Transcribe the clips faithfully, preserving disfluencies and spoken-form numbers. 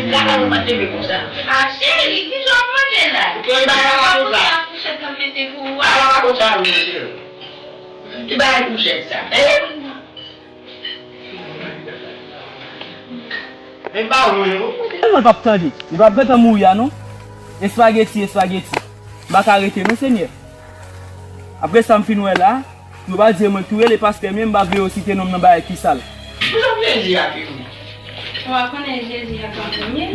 Gata nou pa t leve konsa. A cheri, ki jan w manje la? Ou pran bagay la konsa. Fouchèt la mete pou ou a. Ala pa konsa, mesye. Ki bagay fouchèt sa? Eh? Men pa mwen, non. Tèlman l p ap tande. Li p ap gentan mouri a, non. Espageti, espageti. M pa ka rete, non, Senyè. Apre sa m fin wè la, yo pa di mwen tou rele pastè m ye, m pa vle yo site non m nan bagay ki sal. Ou jan Jezi ap vini. Ou pa konnen Jezi ap an premye.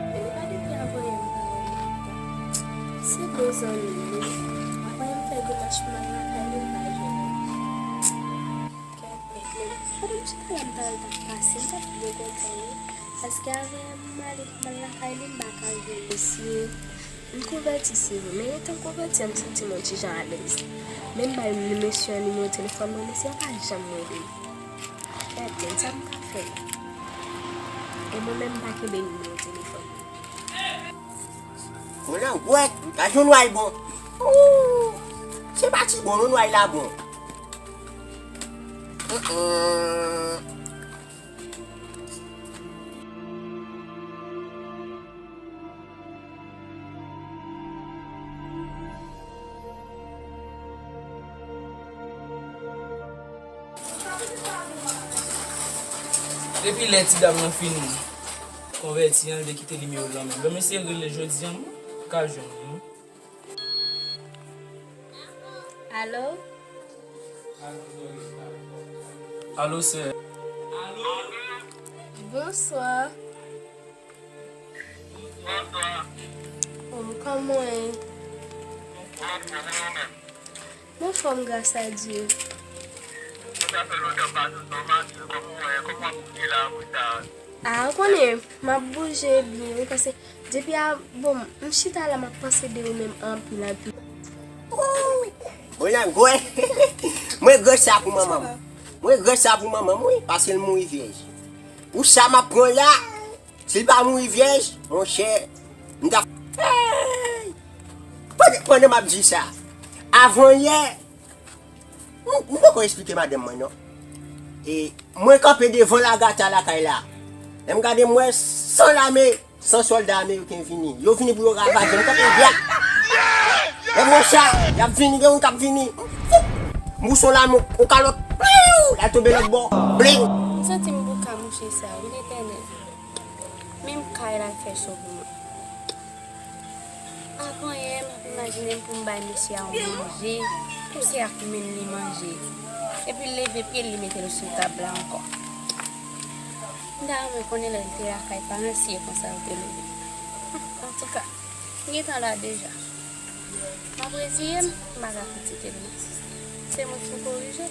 Men li pa depi avanyè m pa wè Marita. Se bon zanmi m wi. Avanyè m fè demach pou m al lakay li, m pa jwenn li. Kèt, men, men, pandan m chita la, m ta wè l t ap pase, m t ap byen kontan wi. Paske avanyè m ale pou m al lakay li, m pa ka jwenn mesye. M konvèti, se vre, men etan m konvèti an, m santi m yon ti jan alèz. Men m bay mesye an nimewo telefòn mwen, mesye an pa janm rele m. Kèt, men sa m ka fè? E mwen menm, m pa kenbe nimewo telefòn. Mwen nan gwèt, m pa jwenn nway bon. Ooh, se pa ti bon, non, nway la bon. Mm-mm. Depi lè ti dam nan fin konvèti an, li te kite nimewo l nan men m. Bon, m eseye rele l jodi a, non, m pa ka jwenn li, non. Alo? Alo, sè. Bonswa. Oh, kòman w ye? M anfòm, gras a Dye. Ah, ou konnen, m ap bouje byen wi, paske depi a, bon, m chita la, m ap panse de ou menm anpil, anpil. Ooh! Mwen nan gwèt. Mwen regrèt sa pou manman m. Mwen regrèt sa pou manman m, wi, paske l mouri vyèj. Pou sa m ap pran la, si l pa mouri vyèj, monchè, m ta, hey! Pandan, pandan m ap di sa, avanyè, m, m poko esplike madanm mwen, non. E mwen kanpe devan lagata lakay la. Lè m gade, m wè san lame, san sòlda ameriken vini. Yo vini pou yo ravaje m, kanpe dwat. Lè m wè sa, y ap vini, gen youn k ap vini. M pouse yon lame, yon kalòt, piw, l al tonbe lòt bò. Bling! M santi m pou ka mouche sa, wi, Letènèl. Menm kay la fè cho pou mwen. Avanyè, m ap imajine m pou m bay mesye a yon manje, pouse ak men li manje. Epi l leve pye l, li mete l sou tab la ankò. M ta renmen konnen lè l te lakay paran si e konsa yo te leve. Antouka, m gentan la deja. M ap reziye m, m pa ka kritike l non. Se mwen ki pou korije.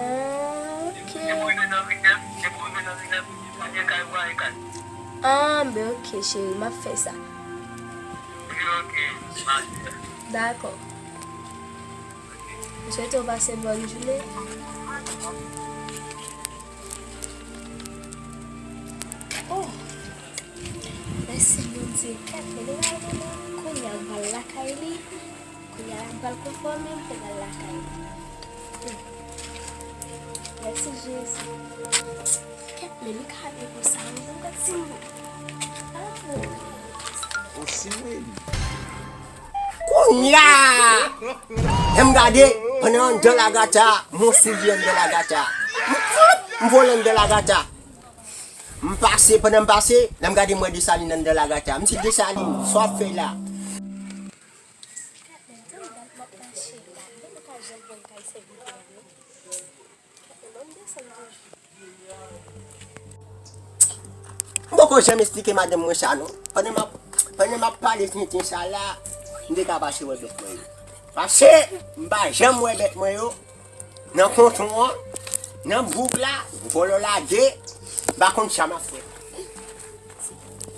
Ah, ok. Ah, ben ok, cheri, m ap fè sa. Dakò. M swete w pase bòn jounen. Oh, mèsi Bondye. Kèt, men li pa vini. Kounye a m pral lakay li. Kounye a la m pral konfòme m pou m al lakay li. Hmm. Mèsi Jezi. Kèt, men li ka byen konsa wi, nan gad ti mo. Ah, oh, si mwen. Kounye a, lè m gade, pandan anndan lagata, m wè yon soulye anndan lagata. M, m vole anndan lagata. M pase, pandan m pase, lè m gade, m wè Desalin anndan lagata. M di, "Desalin, sa w ap fè la?" M poko janm esplike madanm mwen sa non. Pandan m ap, pandan m ap pale tenten sa la, m te ka pase wè bèt mwen yo. Paske m pa janm wè bèt mwen yo nan kontwon an, nan bouk la, vòlò lage, m pa konn sa m ap fè.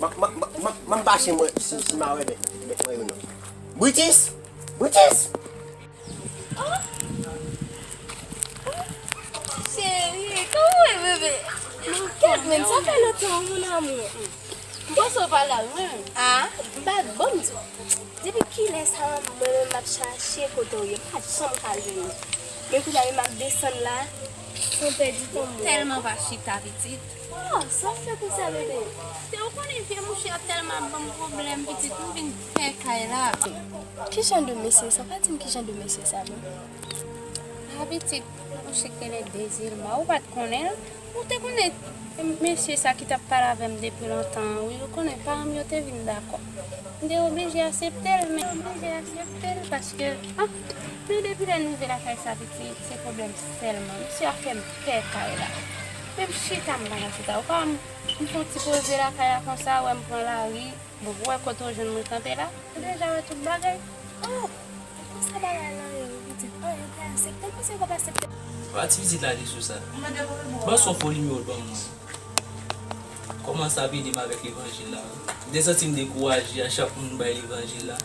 Ban m pase mwen si, si m a wè bèt, bèt mwen yo non. Britis! Britis! Oh, Bebe, kèt menm, sa fè lontan wi, mon amour. M panse w pa la wi. Ah, m pa bon m di w. Depi kilè sa mwen menm m ap chache kote w ye, m pa janm ka jwenn ou. Men kounye a menm m ap desann la, san pèdi tan m wè w. Tèlman pa chita pitit. Oh, sa w fè konsa bebe? Te ou konnen vye mouche a tèlman ap ban m pwoblèm pitit, m vin pè kay la. Ki jan de mesye sa? Pa di m ki jan de mesye sa non. Ah pitit, mouche k rele Dezilma, ou pa t konnen l? Ou te konnen mesye sa ki t ap pale avè m depi lontan an, wi, ou konnen paran m yo te vin dakò. M te oblije aksepte l, men oblije aksepte l paske, ah, men depi lè n rive lakay sa pitit, se pwoblèm sèlman. Mesye a fè m pè kay la. Menm chita m pa ka chita. Ou pa wè m, m fè yon ti poze lakay la konsa, wè m pran lari. Bon, ou wè kote w jwenn mwen kanpe la? Ou deja wè tout bagay. Oh! Konsa bagay lan ye wi pitit. Oh, yo te aksepte l, paske yo p ap aksepte. Pa ti pitit la te sou sa. Ban son fo nimewo l ban mwen. Kòmanse ap ede m avèk levanjil la wi. M te santi m dekouraje a chak moun m bay levanjil la.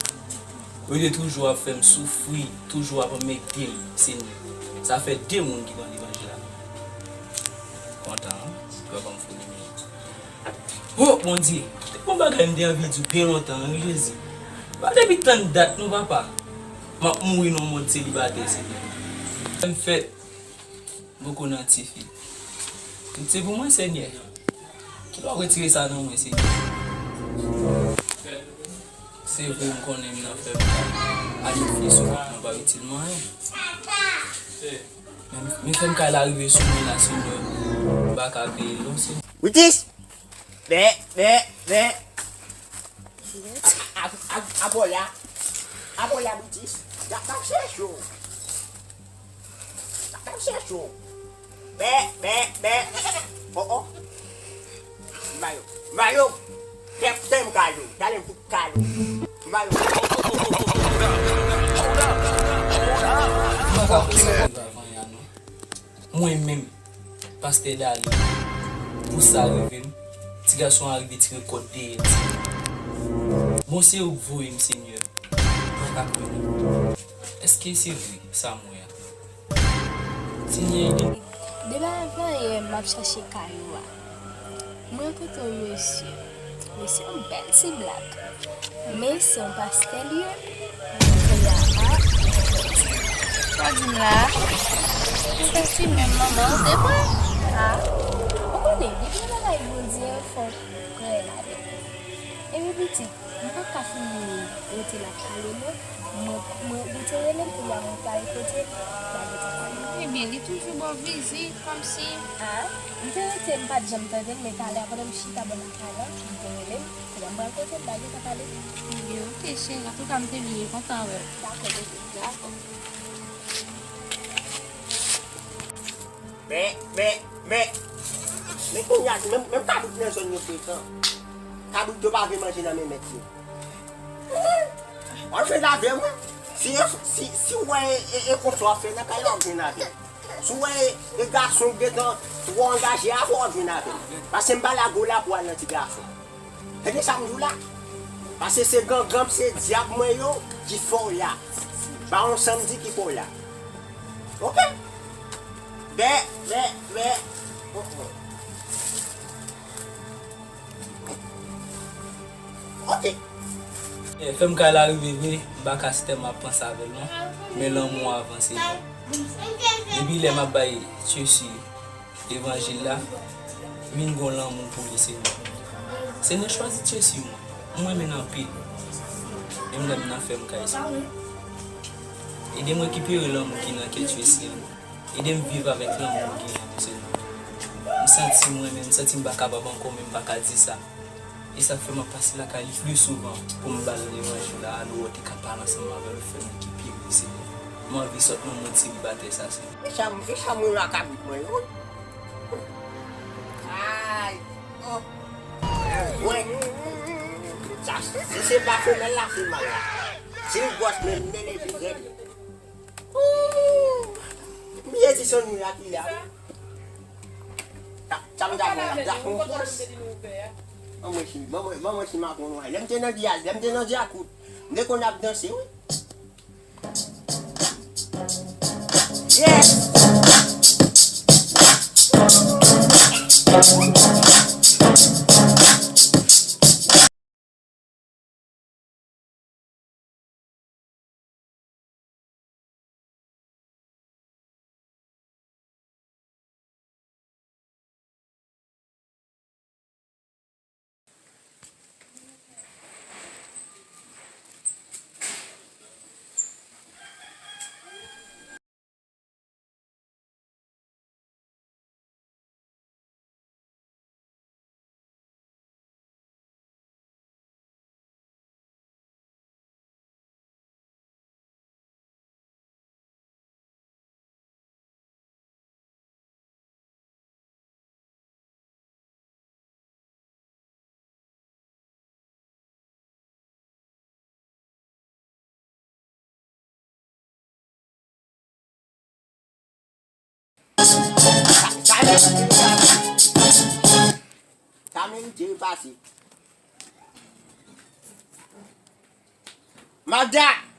Yo te toujou ap fè m soufri, toujou ap anmède m, Senyè. Sa fè de moun ki ban levanjil la. Kontan, wi. Yo ban m fo nimewo. Oh, Bondye, te gon bagay m te anvi di w byen lontan, wi, Jezi. Pa depi tann dat non, papa. M ap mouri nan yon mòd selibatè, Senyè. Fè m fèt, m poko nan tifi. Tout se pou mwen, Senyè. Kilè w ap retire sa nan mwen, Senyè? Se vre, m konnen m nan fèb. Alyans fè sou mwen pa itil mwen anyen. Men, men fè m kay la rive sou mwen la, Senyè. M pa ka peye l non, Senyè. Witis! Bè, bè, bè. A, a, a, a, Apolya. Apolya Witis. Y ap, y ap chèche w. Y ap, y ap chèche w. Bè, bè, bè. Oh, oh. M ba yo. M ba yo. Tè, tè m kale w. Tale m fout kale w. M ba yo. M pa ka fè sa viv avan ya non. Mwen menm, pastè Dali, pou sa rive m, ti gason an rive tire kòd dèyè l. Bon, se ou k voye m, Senyè. Mwen pa kwè non. Èske se vre, sa m wè a? Senyè, ede m. Depi avan yè, m ap chache kay ou a. Mwen rankontre yon mesye. Mesye yon bèl ti blak. Men se yon pastè li ye. Kounye a, a, sa di m la. Ou fè ti menm manman, ou te kwè? A, ou konnen, depi nan bagay Bondye, fò w prè ladan l. Epi pitit, m pa ka fin rete la pale non. Mwen, mwen, li te rele m, kounye a mwen pral kote l, l al rete pale. Ebyen, li toujou ba w vizit, kòmsi. A, m te rete, m pa t janm tande l, men talè a pandan m chita bò lakay la, li te rele m, kounye a m pral kote l, l al rete pale. Ebyen, oke, cheri, antouka, m te byen kontan wè w. Dakò, bebe, dakò. Men, men, men, men kounye a, menm, menm kabrit nan zòn yo frekan. Kabrit yo pa vle manje nan men mèt yo. W ap jwenn avè m, wi. Si, si, si w wè e, e, e konsa w ap fè nan kay la, w ap jwenn avè m. Si w wè e, e gason ki gentan twò angaje avè w, w ap jwenn avè m. Paske m pa la gwo la pou al nan ti gason. Tande sa m di w la. Paske se gangan m, se dyab mwen yo ki fè w la. Pa yon sanmdi ki fè w la. Oke? Bè, bè, bè. Oh, oh. Oke. Eh, fè m kay la rive vre, m pa ka sitèlman ap panse avè l non. Men lanmou avanse non. Depi lè m ap bay Tchesi levanjil la, vin gon lanmou pou li, Senyè. Senyè, chwazi Tchesi mwen. M renmen l anpil. Menm lè m nan fè m kay, Senyè. Ede m rekipere lanmou ki nan kè Tchesi an. Ede m viv avèk lanmou m genyen pou Senyè. M santi m renmen, m santi m pa kapab ankò, men m pa ka di sa. E sa k fè m ap pase lakay li pli souvan pou m ba l levanjil la, alò w te ka pale ansanm avè l, fè m ekipire, Senyè. M anvi sot nan mond selibatè sa, Senyè. E sa m, e sa m wè nan kabrit mwen yo, wi. Ay, oh. Mwen, sa, si se pa femèl la, se mal la. Si l gwòs, men, men li pi rèd. Ooh! M bliye di Sonny a ki la. Sa, sa m ta fè la, m ta fè yon pòs. Ban mwen si, ban mwen, ban mwen si m a konn wè. Lè m te nan Dyaz, lè m te nan Dyakout, m te konn ap danse, wi. Yes! Kamin depase. Magda!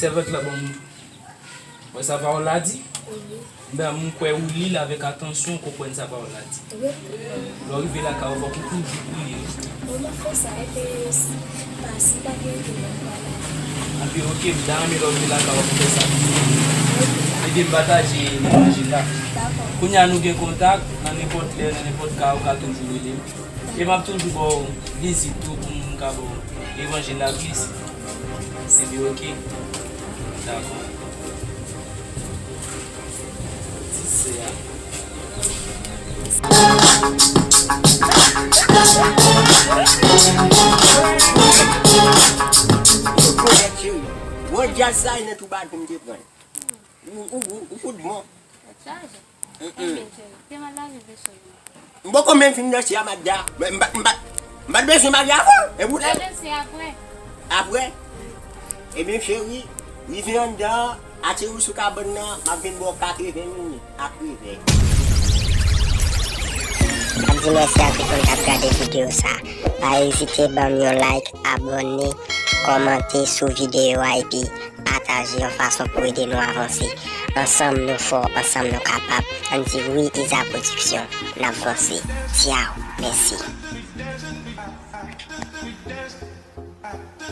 Sèvant la ban m. Wè sa pawòl la di? Wi. Ben, m kwè ou li l avèk atansyon, ou konprann sa pawòl la di. Wi. Lè w rive lakay ou, fòk ou toujou priye. Wi, m ap fè sa, epi s-, pa, si pa gen ide, m ap pale. Anpi, oke, m ta renmen lè w rive lakay ou pou fè sa. Oke. Ede m pataje levanjil la. Dakò. Kounye a nou gen kontak, nan nenpòt lè, nan nenpòt ka, ou ka toujou rele m. E m ap toujou ba w vizit tou pou m ka ba w levanjil la plis. Epi oke. Dakò. Ti sè a. Gwo djaz sa, e nan tou baton m te pran l. Ou, ou, ou, ou kout bon. Chaje. Mm, mm. Ebyen, cheri, te mal lavi bezwen. M poko menm fin danse a, Magda. M pa, m pa, m pa t bezwen pale avè w. E pou lè. Sa danse apre. Apre? Ebyen, cheri, rive anndan, ateri sou kabann nan, m ap vin ba w katreven minit. Katreven. M ap di mèsi a tout moun k ap gade videyo sa. Pa ezite ban m yon like, abòne, kòmante sou videyo a, epi pataje yon fason pou ede nou avanse. Ansanm nou fò, ansanm nou kapab. Ann di wi Iza Production. N ap vanse. Tchaw. Mèsi.